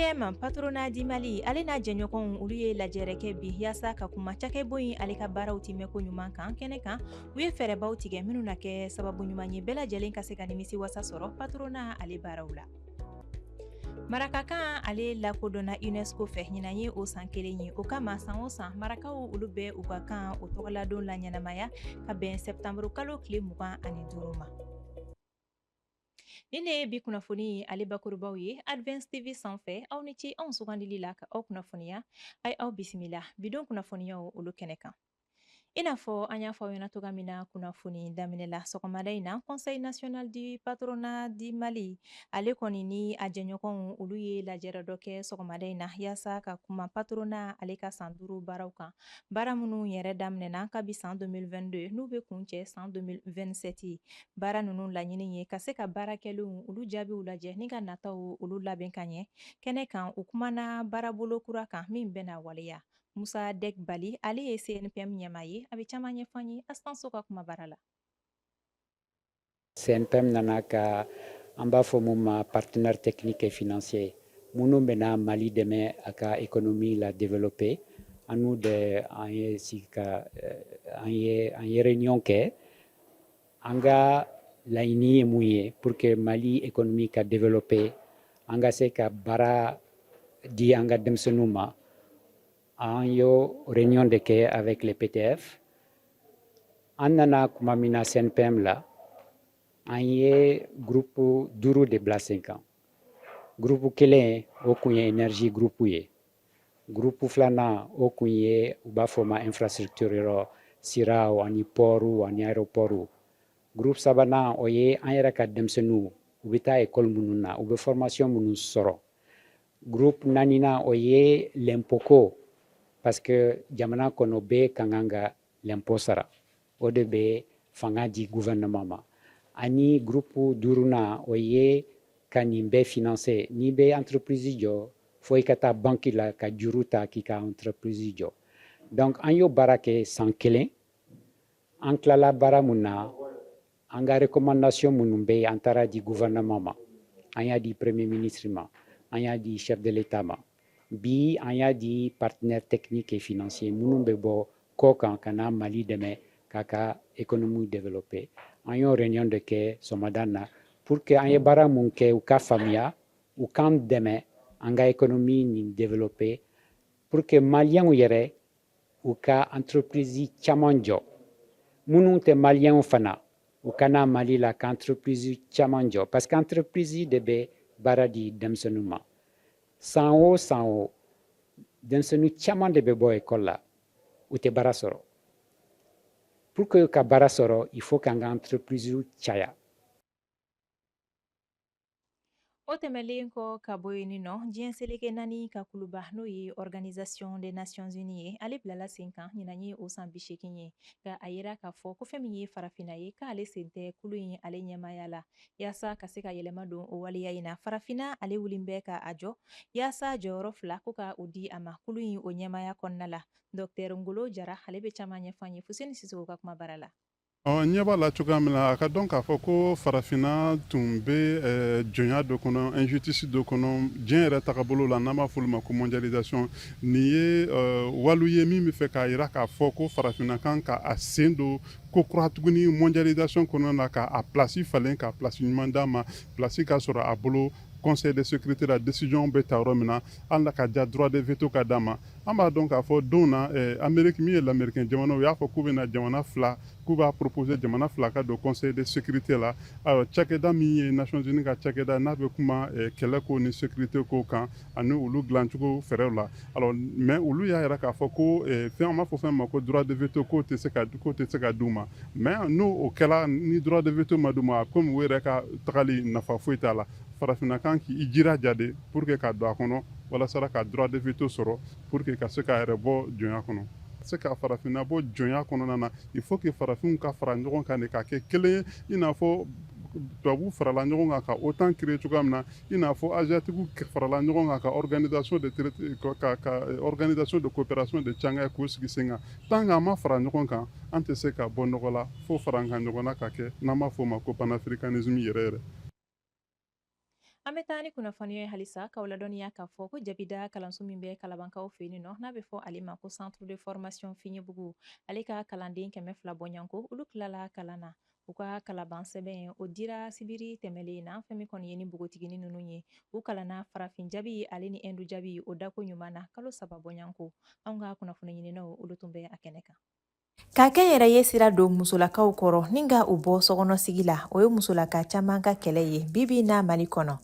CNPM, Patronat du Mali, ale n'a jɛɲɔgɔnw, olu ye lajɛrɛ kɛ bi yaasa ka kuma cakɛbon in ale ka baaraw timɛko ɲuman kan. Kɛnɛ kan, u ye fɛɛrɛbaw tigɛ minnu na kɛ sababu ɲuman ye bɛɛ lajɛlen ka se ka nimisi wasa sɔrɔ patronat ale baaraw la. Marakakan ale lakodɔnna UNESCO fɛ, ɲinan ye o san kelen ye. O kama, san o san, marakaw olu bɛ u ka kan o tɔgɔladon la ɲɛnamaya ka bɛn sɛptanburu kalo tile 25 ma. Nin de ye bi kunnafoni ale bakurubaw ye Advance TV sanfɛ. Aw ni ce anw sugandili la ka aw kunnafoniya. A ye aw bisimila bidon kunnafoniyaw olu kɛnɛ kan. I n'a fɔ an y'a fɔ aw ɲɛna cogoya min na kunnafoni daminɛ la, sɔgɔmada in na, Conseil national du patronat du Mali ale kɔni ni a jɛɲɔgɔnw, olu ye lajɛrɛ dɔ kɛ sɔgɔmada in na yaasa ka kuma patronat ale ka san 5 baaraw kan, baara minnu yɛrɛ daminɛna kabi san 2022, n'u bɛ kuncɛ san 2027. Baara ninnu laɲini ye ka se ka baara kɛlenw olu jaabiw lajɛ ni ka nataw olu labɛn ka ɲɛ. Kɛnɛ kan, u kumana baarabolo kura kan min bɛna waleya. Musa Dɛk Bali, ale ye CNPM ɲɛmaa ye, a bɛ caman ɲɛfɔ an ye Astanso ka kuma baara la. CNPM nana ka, an b'a fɔ mun ma, partenaire technique et financier, minnu bɛna Mali dɛmɛ a ka économie la développer. An n'u de an ye sigi ka an ye réunion kɛ. An ka laɲini ye mun ye pour que Mali économie ka développer, an ka se ka baara di an ka denmisɛnninw ma? An y'o réunion de kɛ avec les PTF. An nana kuma min na CNPM la, an ye groupe duuru de bila sen kan. Groupe kelen, o kun ye énergie groupe ye. Groupe filanan, o kun ye, u b'a fɔ ma, infrastructure yɔrɔ, siraw ani portw ani aéroportw. Groupe sabanan, o ye an yɛrɛ ka denmisɛnninw, u bɛ taa école minnu na, u bɛ formation minnu sɔrɔ. Groupe naaninan, o ye l'impôt ko, parce que jamana kɔnɔ, bɛɛ ka kan ka l'impôt sara, o de bɛ fanga di gouvernement ma. Ani groupe duurunan, o ye ka nin bɛɛ financer. N'i bɛ entreprise jɔ, fo i ka taa banque la ka juru ta k'i ka entreprise jɔ. Donc an y'o baara kɛ san kelen. An tilala baara mun na, an ka recommandation minnu bɛ yen, an taara di gouvernement ma, an y'a di premier ministre ma, an y'a di chef de l'État ma. Bi, an y'a di partenaire technique et financier minnu bɛ bɔ kɔ kan ka na Mali dɛmɛ k'a ka économie développer. An y'o réunion de kɛ sɔgɔmada na pour que an ye baara mun kɛ, u ka faamuya, u k'an dɛmɛ an ka économie nin développer, pour que maliyɛnw yɛrɛ u ka entreprise caman jɔ, minnu tɛ maliyɛnw fana, u ka na Mali la ka entreprise caman jɔ, parce que entreprise de bɛ baara di denmisɛnninw ma. San o san o, denmisɛnnin caman de bɛ bɔ école la, u tɛ baara sɔrɔ. Pour que ka baara sɔrɔ, il faut k'an ka entreprise caya. O tɛmɛlen kɔ ka bɔ yen nɔ, diɲɛ seleke naani ka kuluba, n'o ye Organisation des Nations Unies ye, ale bilala sen kan ɲinan ye o san 80 ye. Nka a yira k'a fɔ ko fɛn min ye farafinna ye, k'ale sen tɛ kulu in ale ɲɛmaya la. Yaasa ka se ka yɛlɛma don o waleya in na, farafinna ale wulilen bɛ ka a jɔ yaasa jɔyɔrɔ fila ko ka o di a ma kulu in o ɲɛmaya kɔnɔna la. Dr Ngolo Jara, ale bɛ caman ɲɛfɔ an ye Fuseni Sisoko ka kuma baara la. Ɔ, ɲɛ b'a la cogoya min na, a ka dɔn k'a fɔ ko farafinna tun bɛ jɔnya dɔ kɔnɔ, injustice dɔ kɔnɔ, diɲɛ yɛrɛ tagabolo la, n'an b'a fɔ olu ma ko mondialisation. Nin ye walu ye min bɛ fɛ k'a jira k'a fɔ ko farafinna kan ka a sen don ko kura tuguni mondialisation kɔnɔna na, k'a place falen, ka place ɲuman d'a ma, place ka sɔrɔ a bolo Conseil de sécurité la, décision bɛ ta yɔrɔ min na, hali ka ja droit de veto ka d'a ma. An b'a dɔn k'a fɔ don na, Amérique min ye lamɛrikɛn jamana, u y'a fɔ k'u bɛna jamana fila, k'u b'a proposer jamana fila ka don Conseil de sécurité la. Ayiwa, cakɛda min ye Nations Unies ka cakɛda, n'a bɛ kuma kɛlɛ ko ni sécurité ko kan ani olu dilancogo fɛɛrɛw la, alors mais olu y'a yira k'a fɔ ko fɛn, an b'a fɔ fɛn ma ko droit de veto, k'o tɛ se ka d'u ma. Mais n'o o kɛla, ni droit de veto ma d'u ma, komi u yɛrɛ ka tagali nafa foyi t'a la. Farafinna kan k'i jiraja de pour que ka don a kɔnɔ, walasa ka droit de veto sɔrɔ, pour que ka se k'a yɛrɛ bɔ jɔnya kɔnɔ, se ka farafinna bɔ jɔnya kɔnɔna na. Il faut que farafinw ka fara ɲɔgɔn kan de ka kɛ kelen ye, i n'a fɔ tubabu farala ɲɔgɔn kan ka OTAN créer cogoya min na, i n'a fɔ asiatique farala ɲɔgɔn kan ka organisation de coopération de Shanghai k'o sigi sen kan. Tant que an ma fara ɲɔgɔn kan, an tɛ se ka bɔ nɔgɔ la, fo fara an ka ɲɔgɔn na ka kɛ, n'an b'a fɔ o ma ko panafricanisme yɛrɛ yɛrɛ. An bɛ taa ni kunnafoniya ye halisa k'aw ladɔnniya k'a fɔ ko jabida kalanso min bɛ Kalabankaw fɛ yen nɔ, n'a bɛ fɔ ale ma ko Centre de formation Fiɲɛbugu, ale ka kalanden 200 bɔɲɔgɔnko, olu tilala kalan na. U ka kalaban sɛbɛn o dira sibiri tɛmɛlen na. Fɛn min kɔni ye ni npogotiginin ninnu ye, u kalanna farafin jabi ale ni Ɛndu jabi o dako ɲuman na kalo 3 bɔɲɔgɔnko. Anw ka kunnafoni ɲininaw olu tun bɛ a kɛnɛ kan. Ka kɛ yɛrɛ ye sira don musolakaw kɔrɔ ni ka u bɔ sokɔnɔsigi la, o ye musolaka caman ka kɛlɛ ye bibi na Mali kɔnɔ.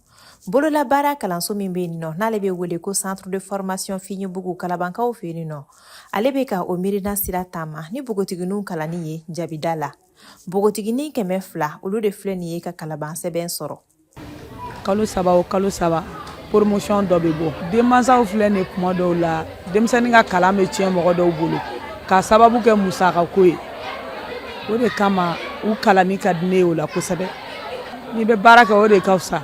Bololabaara kalanso min bɛ yen nɔ, n'ale bɛ wele ko Centre de formation Fiɲɛbugu Kalabankaw fɛ yen nɔ, ale bɛ ka o miirina sira taama ni npogotigininw kalanni ye jabida la. Npogotiginin 200, olu de filɛ nin ye ka kalaban sɛbɛn sɔrɔ. Kalo 3 o kalo 3, promotion dɔ bɛ bɔ. Denmansaw filɛ nin, kuma dɔw la denmisɛnnin ka kalan bɛ tiɲɛ mɔgɔ dɔw bolo k'a sababu kɛ musakako ye. O de kama u kalanni ka di ne ye o la kosɛbɛ. N'i bɛ baara kɛ, o de ka fisa.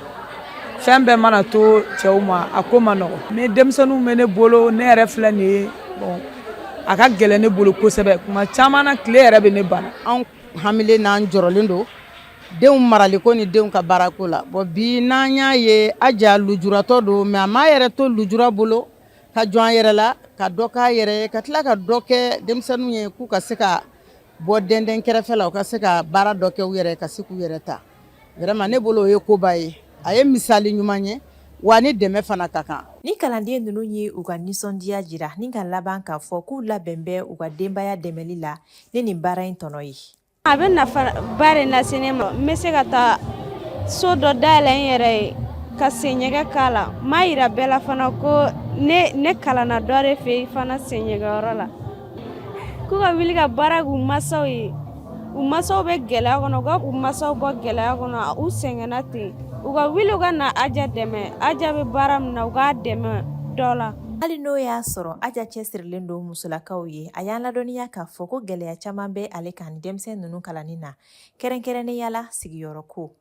Fɛn bɛɛ mana to cɛw ma, a ko ma nɔgɔ. Ni denmisɛnninw bɛ ne bolo, ne yɛrɛ filɛ nin ye, bon, a ka gɛlɛn ne bolo kosɛbɛ. Kuma caman na, tile yɛrɛ bɛ ne bana. Anw hamilen n'an jɔrɔlen don denw maraliko ni denw ka baarako la. Bon, bi n'an y'a ye Aja lujuratɔ don, mais a m'a yɛrɛ to lujura bolo ka jɔ an yɛrɛ la, ka dɔ k'a yɛrɛ ye, ka tila ka dɔ kɛ denmisɛnninw ye, k'u ka se ka bɔ dɛndɛn kɛrɛfɛ la, u ka se ka baara dɔ kɛ u yɛrɛ, ka se k'u yɛrɛ ta. Vraiment, ne bolo, o ye koba ye, a ye misali ɲuman ye, wa ni dɛmɛ fana ka kan. Ni kalanden ninnu ye u ka nisɔndiya jira ni ka laban k'a fɔ k'u labɛn bɛ u ka denbaya dɛmɛli la ni nin baara in tɔnɔ ye. A bɛ nafa ba de lase ne ma. N bɛ se ka taa so dɔ dayɛlɛ n yɛrɛ ye ka senɲɛgɛ k'a la. N m'a yira bɛɛ la fana ko ne kalanna dɔ de fɛ yen fana senɲɛgɛyɔrɔ la. K'u ka wuli ka baara k'u masaw ye. U masaw bɛ gɛlɛya kɔnɔ, u ka u masaw bɔ gɛlɛya kɔnɔ, u sɛgɛnna ten. U ka wuli u ka na Aja dɛmɛ. Aja bɛ baara min na, u k'a dɛmɛ dɔ la. Hali n'o y'a sɔrɔ Aja cɛsirilen don musolakaw ye, a y'an ladɔnniya k'a fɔ ko gɛlɛya caman bɛ ale kan ni denmisɛn ninnu kalanni na, kɛrɛnkɛrɛnnenya la sigiyɔrɔ ko.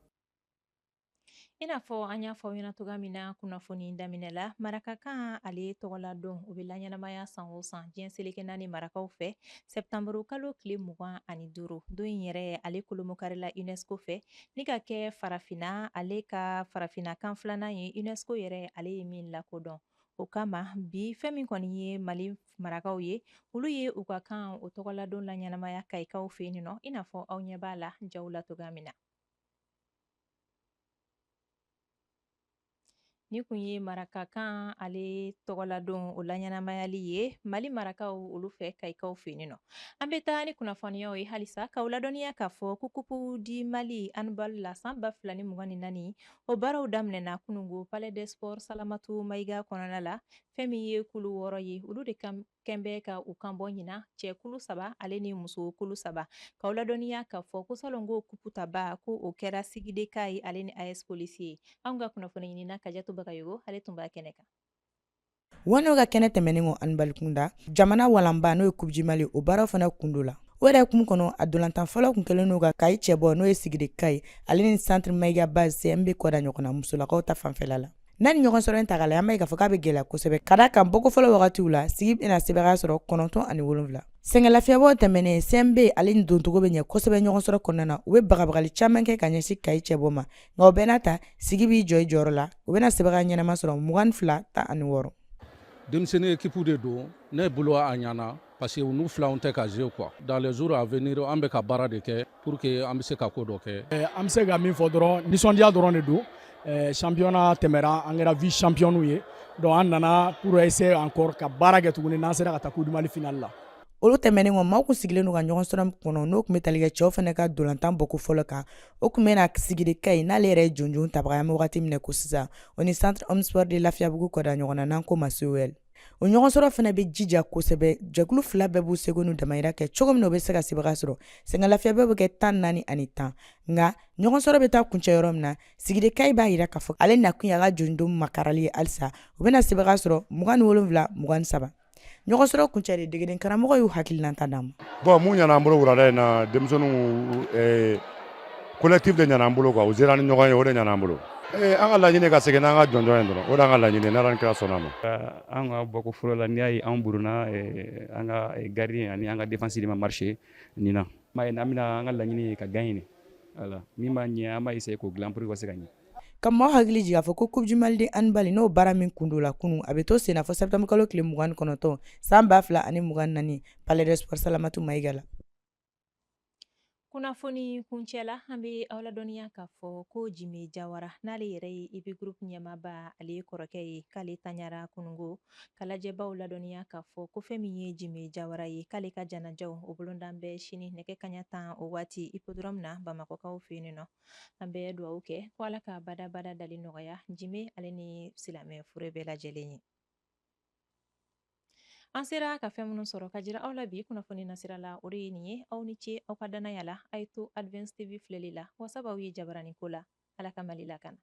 I n'a fɔ an y'a fɔ aw ɲɛna cogoya min na kunnafoni daminɛ la, marakakan ale tɔgɔladon o bɛ laɲɛnamaya san o san diɲɛ seleke naani marakaw fɛ sɛptanburu kalo tile 25. Don in yɛrɛ ale kolomokarila UNESCO fɛ ni ka kɛ farafinna ale ka farafinna kan filanan ye, UNESCO yɛrɛ ale ye min lakodɔn. O kama bi, fɛn min kɔni ye Mali marakaw ye, olu ye u ka kan o tɔgɔladon laɲɛnamaya Kayikaw fɛ yen nɔ, i n'a fɔ aw ɲɛ b'a la jaw la cogoya min na. Ni kun ye marakakan ale tɔgɔladon o laɲɛnamayali ye Mali marakaw olu fɛ Kayikaw fɛ yen nɔ. An bɛ taa ni kunnafoniyaw ye halisa k'aw ladɔnniya k'a fɔ ko Coupe du Mali handball la san 2024, o baaraw daminɛna kunungo Palais des Sports Salamatu Mayiga kɔnɔna la. Fɛn min ye kulu 6 ye, olu de kɛn bɛ ka u kan bɔ ɲina, cɛ kulu 3 ale ni muso kulu 3. K'aw ladɔnniya k'a fɔ ko salongo kupu taba ko o kɛra Sigide Kayi ale ni AS Polisi ye. Anw ka kunnafoni ɲinina Kajatu Bagayogo, ale tun b'a kɛnɛ kan. Wano ka kɛnɛ tɛmɛnen kɔ handball kunda, jamana walanba n'o ye Coupe du Mali, o baaraw fana kun don la. O yɛrɛ kun kɔnɔ, a dolantan fɔlɔ kun kɛlen don ka Kayi cɛbɔ n'o ye Sigide Kayi ale ni Centre Mayiga Base CMB kɔda ɲɔgɔn na musolakaw ta fanfɛla la. N'a ni ɲɔgɔn sɔrɔ in ta k'a lajɛ, an b'a ye k'a fɔ k'a bɛ gɛlɛya kosɛbɛ, ka da kan bɔko fɔlɔ wagatiw la, Sigi bɛna sebaaya sɔrɔ 97. Sɛgɛnlafiɲɛbɔ tɛmɛnen, CMB ale ni doncogo bɛ ɲɛ kosɛbɛ ɲɔgɔn sɔrɔ kɔnɔna na. U bɛ bagabagali caman kɛ ka ɲɛsin Kayi cɛbɔ ma, nka o bɛɛ n'a ta, Sigi b'i jɔ i jɔyɔrɔ la. U bɛna sebaaya ɲɛnama sɔrɔ 22-16. Denmisɛnnin équipe de don. Ne bolo, a ɲana parce que u n'u filanw tɛ ka jouer quoi. Dans les jours à venir, an bɛ ka baara de kɛ pour que an bɛ se ka ko dɔ kɛ. An bɛ se ka min fɔ dɔrɔn, nisɔndiya dɔrɔn de don. Championnat tɛmɛra, an kɛra vice champion ye, donc an nana pour essayer encore ka baara kɛ tuguni n'an sera ka taa Coupe du Mali finale la. Olu tɛmɛnen kɔ, maaw kun sigilen don ka ɲɔgɔn sɔrɔ kɔnɔ, n'o tun bɛ tali kɛ cɛw fana ka dolantan bɔko fɔlɔ kan. O tun bɛ na Sigide Kayi, n'ale yɛrɛ ye jɔnjɔn tabaga ye an bɛ wagati min na ko sisan, o ni Centre Omnisport de Lafiyabugu kɔda ɲɔgɔn na, n'an ko ma COL. O ɲɔgɔn sɔrɔ fana bɛ jija kosɛbɛ. Jɛkulu fila bɛɛ b'u seko n'u damayira kɛ cogo min na u bɛ se ka sebaga sɔrɔ. Sɛgɛnlafiɲɛbɔ bɛ kɛ 14-10, nka ɲɔgɔn sɔrɔ bɛ taa kuncɛ yɔrɔ min na, Sigide Kayi b'a jira k'a fɔ ale nakun y'a ka jɔnjɔn makarali ye halisa. U bɛna sebaga sɔrɔ 27-23. Ɲɔgɔn sɔrɔ kuncɛ de, degeden karamɔgɔ y'u hakilinata d'an ma. Bon, mun ɲana an bolo wulada in na, denmisɛnninw collectif de ɲana an bolo quoi. U sera ni ɲɔgɔn ye, o de ɲana an bolo. An ka laɲini ka segin n'an ka jɔnjɔn ye dɔrɔn, o de y'an ka laɲini, n'Ala ni kira sɔnna ma. An ka bɔko fɔlɔ la, n'i y'a ye anw buruna, an ka gardien ani an ka défense de ma marché nin na. M'a ye, an bɛna an ka laɲini ye ka gagner de. Voilà, min b'a ɲɛ, an b'a essayer k'o dilan pour que ka se ka ɲɛ. Ka maaw hakili jigin k'a fɔ ko Coupe du Mali de handball n'o baara min kun don la kunun, a bɛ to senna fo septembre kalo tile 29 san 2024 Palais des Sports Salamatu Mayiga la. Kunnafoni kuncɛ la, an bɛ aw ladɔnniya k'a fɔ ko Jime Jawara, n'ale yɛrɛ ye IB Group ɲɛmaaba, ale ye kɔrɔkɛ ye, k'ale tanyara kunungo. Ka lajɛbaw ladɔnniya k'a fɔ ko fɛn min ye Jime Jawara ye, k'ale ka janajaw o bolodan bɛ sini nɛgɛ kaɲa 10 o waati hippodrome na Bamakɔkaw fɛ yen nɔ. An bɛ dugawu kɛ ko Ala ka badabada dali nɔgɔya Jime ale ni silamɛ fure bɛɛ lajɛlen ye. An sera ka fɛn minnu sɔrɔ ka jira aw la bi kunnafoni nasira la, o de ye nin ye. Aw ni ce aw ka danaya la. A ye to Advance TV filɛli la. Wasa b'aw ye jabaranin ko la. Ala ka Mali lakana.